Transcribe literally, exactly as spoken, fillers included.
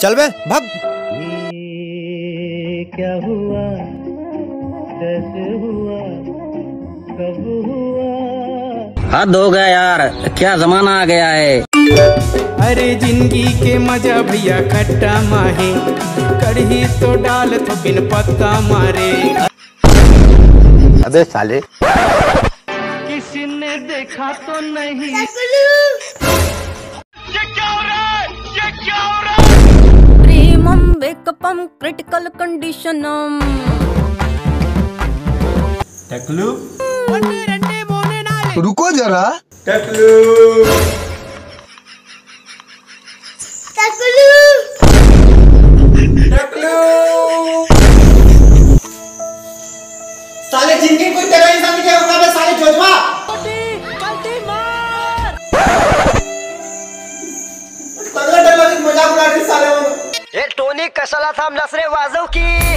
चल बे, भाग। हद हो गया यार, क्या जमाना आ गया है। अरे जिंदगी के मजा भैया खट्टा माहे, कढ़ी तो डाल थोकिन पत्ता मारे। अबे साले। किसी ने देखा तो नहीं। ये क्या हो रहा है? ये क्या हो रहा है? Dream हम, wake up हम, critical condition हम। टकलू। रुको जरा। टकलू। टकलू। टकलू। साले जिंदगी कोई तेरा इंसान क्या होता है साले जोजवा। तगड़ा डर लगे मजाक उड़ा रहे साले वो। ए टोनी कसला था हम नसरे वाजव की।